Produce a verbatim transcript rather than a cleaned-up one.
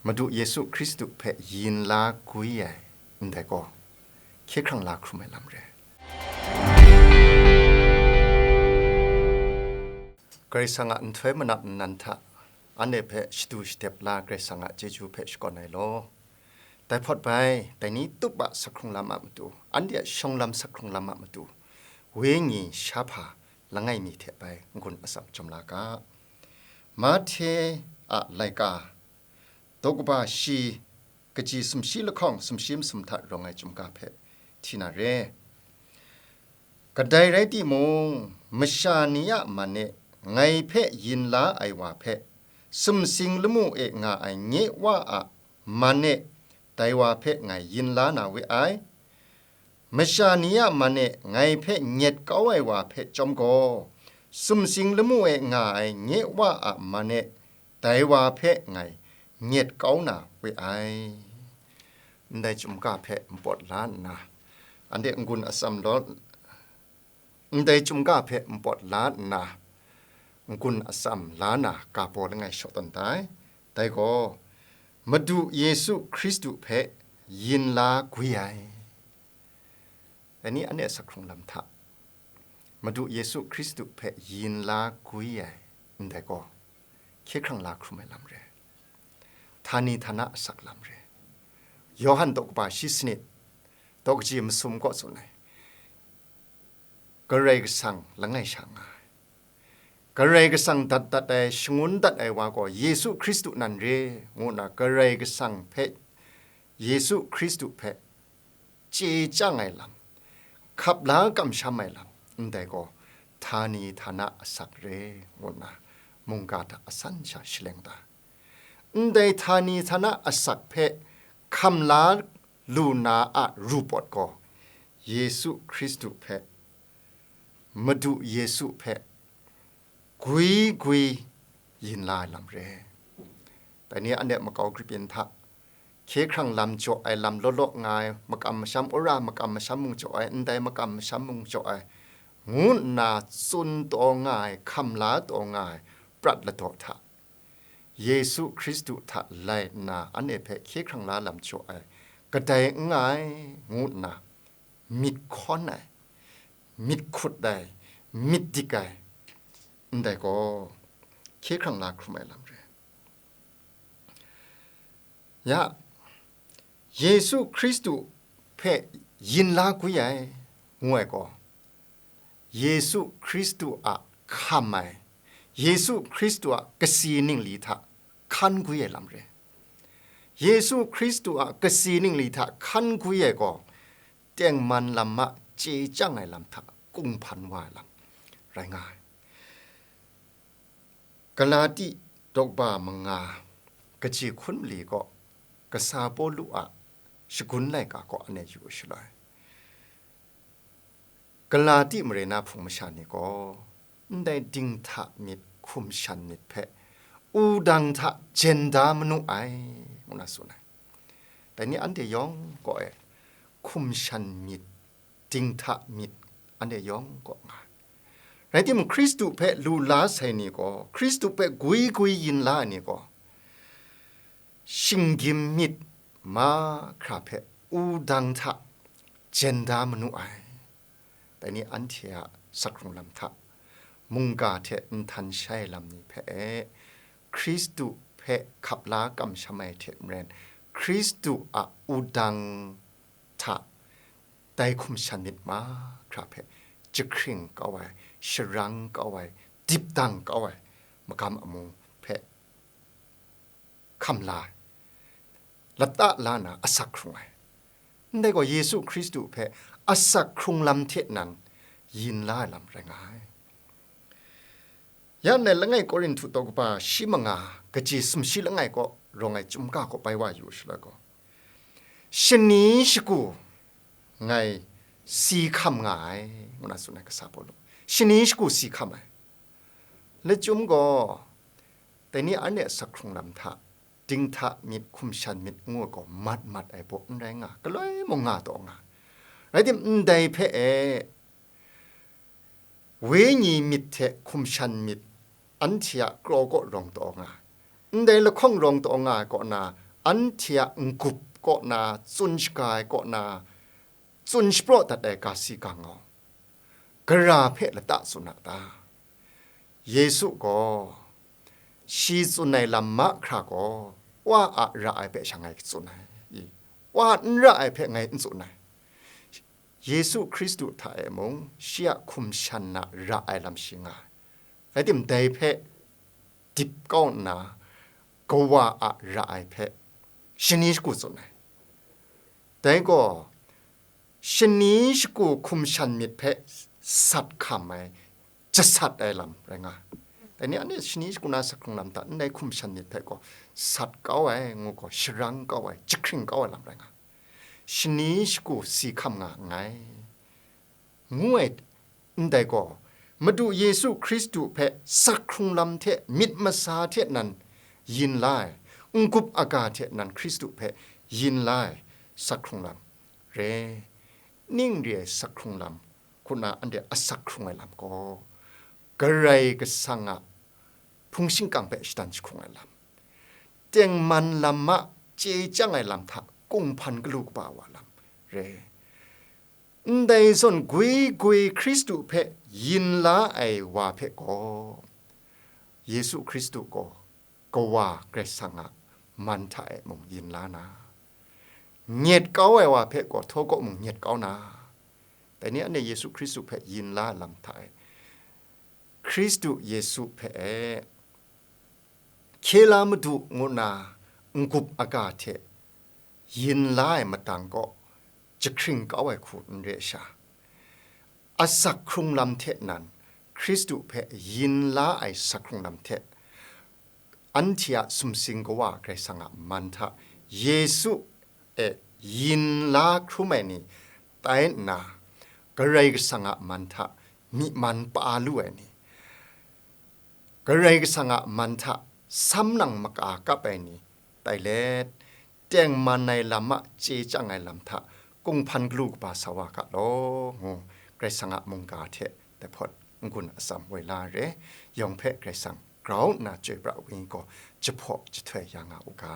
Madu Yesu Hkristu hpe yin la gwi ai ndai gaw, hkye hkrang la hkrum ai lam re. Karai Kasang a nhtoi manap nnan hta, anhte hpe shadu shadep la Karai Kasang a chyeju hpe shakawn ai law. Dai hpawt bai, dai ni tup a sak hkrung lam a matu, anhte a shawng lam sak hkrung lam a matu, wenyi shahpa langai mi hte bai n-gun atsam chyawm la ga. Mahte a laika, daw kaba shi, kaji sumshi lahkawng sumshi masum hta rawng ai chyum ga hpe hti na re. Kadai rai timung, masha ni a man e ngai hpe yin la ai wa hpe, sumsing lamu e nga ai nye Wa a man e dai wa hpe ngai yin la na we ai. Masha ni a man e ngai hpe nyet kau ai wa hpe chyawm gaw, sumsing lamu e nga ai nye Wa a man e dai wa hpe ngai nyet kau na we ai. Ndai chyum ga hpe npawt la nna, anhte n-gun atsam law, ndai chyum ga hpe npawt la nna, n-gun atsam la na ga baw langai shaw tawn da ai. Dai gaw, Madu Yesu Hkristu hpe yin la gwi ai. Dai ni anhte a sak hkrung lam hta, Madu Yesu Hkristu hpe yin la gwi ai ndai gaw, hkye hkrang la hkrum ai lam re. Htani htana asak lam re. Yawhan daw kaba shi sanit, daw kaji masum kaw tsun ai, Karai Kasang langai sha nga ai. Karai Kasang dat dat ai, shangun dat ai wa gaw Yesu Hkristu nan re, ngu nna Karai Kasang hpe, Yesu Hkristu hpe chye chyang ai lam, hkap la kamsham ai lam, ndai gaw htani htana asak re, ngu nna mungga hta asan sha shaleng da. Ndai htani htana asak hpe hkam la lu na a ru pawt gaw, Yesu Hkristu hpe, Madu Yesu hpe gwi gwi yin la ai lam re. Dai ni anhte makau grip yin hta, hkye hkrang lam jaw ai lam law law nga ai, makam masham wora, makam masham mung jaw ai, ndai makam masham mung jaw ai, ngu nna tsun taw nga ai, hkam la taw nga ai prat ladaw hta, Yesu Hkristu hta lai nna anhte hpe hkye hkrang la lam jaw ai kadai n nga ai, ngu nna myit hkawn ai, myit hkut ai, myit dik ai, ndai gaw hkye hkrang la hkrum ai lam re. Ya, Yesu Hkristu hpe yin la gwi ai, ngu ai gaw, Yesu Hkristu a hkam ai, Yesu Hkristu a kasi ningli hta hkan gwi ai lam re. Yesu Hkristu a kasi ningli hta hkan gwi ai gaw, tengman lam a chye chyang ai lam hta kunghpan wa ai lam rai nga ai. Galati daw kaba manga, kaji hkun mali gaw, kasa Pawlu a shagun laika gaw anhte yu shaloi, Galati mare na hpung masha ni gaw, ndai dinghta myit hkum shan myit hpe wudang hta jen da manu ai, ngu na tsun ai. Dai ni anhte yawng kaw e hkum shan myit, dinghta myit, anhte yawng kaw nga ai. Rai timung, Hkristu hpe lu la sai ni gaw, Hkristu hpe gwi gwi yin la ai ni gaw, shinggyim myit mahkra hpe wudang hta jen da manu ai. Dai ni anhte a sak hkrung lam hta, mungga hte nhtan shai lam ni hpe e, Hkristu hpe hkap la kamsham ai hte maren, Hkristu a wudang hta dai hkum shan myit mahkra hpe jahkring kau ai, sharang kau ai, dip dang kau ai magam amu hpe hkam la ai, lata la na asak hkrung ai. Ndai gaw Yesu Hkristu hpe asak hkrung lam hte nan yin la ai lam rai nga ai. Ya ndai langai Korinhtu daw kaba shi manga, kaji sumshi langai kaw rawng ai chyum ga kaw bai wa yu shaloi gaw, shani shagu ngai si hkam nga ai, ngu na tsun ai kasa Pawlu. Shani shagu si hkam ai. Lachyum gaw, dai ni anhte a sak hkrung lam hta, dinghta myit, hkum shan myit ngu ai gaw mat mat ai baw n rai nga, galoi mung nga taw nga. Rai tim, ndai hpe e, wenyi myit hte hkum shan myit anhte a kraw kaw rawng taw nga, ndai lahkawng rawng taw nga ai kaw na, anhte a n-gup kaw na, tsun shaga ai kaw na, tsun shapraw dat ai ga si ga ngau, gara hpe lata tsun a ta? Yesu gaw, shi tsun ai lam mahkra gaw, Wa a ra ai hpe sha ngai tsun ai, i, Wa n ra ai hpe ngai n tsun ai. Yesu Hkristu hta e mung, shi a hkum shan na ra ai lam shi nga ai. Rai tim, dai hpe dip kau nna, Kawa a ra ai hpe shani shagu tsun ai. Dai gaw, shani shagu hkum shan myit hpe sat hkam ai, jasat ai lam rai nga ai. Dai ni anhte shani shagu na sahkrung lam hta ndai hkum shan myit hpe gaw sat kau ai, ngu gaw, sharang kau ai, jahkring kau ai lam rai nga ai. Shani shagu si hkam nga nngai, ngu ai. Ndai gaw, Madu Yesu Hkristu hpe sahkrung lam hte myit masa hte nan yin la ai, n-gup aga hte nan Hkristu hpe yin la ai sahkrung lam re. Ning re ai sahkrung lam, hku na anhte a sahkrung ai lam gaw, Karai Kasang a hpung shingkang hpe shadan jahkrung ai lam, tengman lam a chye chyang ai lam hta kunghpan galu kaba wa lam re. Ndai zawn gwi gwi Hkristu hpe yin la ai wa hpe gaw, Yesu Hkristu gaw Kawa Karai Kasang a man hta e mung yin la na, nyet kau ai wa hpe gaw htaw kaw mung nyet kau na, dai ni anhte Yesu Hkristu hpe yin la lam hta e, Hkristu Yesu hpe e, hkye la Madu ngu nna n-gup aga hte yin la ai matang kaw jahkring kau ai hku n re ai sha, a sahkrung lam hte nan Hkristu hpe yin la ai sahkrung lam hte, anhte a sumsing Kawa Karai Kasang a man hta Yesu e yin la hkrum ai ni tai nna, Karai Kasang a man hta myi man pa lu ai ni, Karai Kasang a man hta sam nang maka kap ai ni tai let, tengman ai lam a chye chyang ai lam hta kunghpan galu kaba sa wa ga law, ngu Karai Kasang a mungga hte dai hpawt n-gun atsam woi la re. Yawng hpe Karai Kasang grau nna chyoi pra ai gaw jahpaw jahtoi ya nga u ga.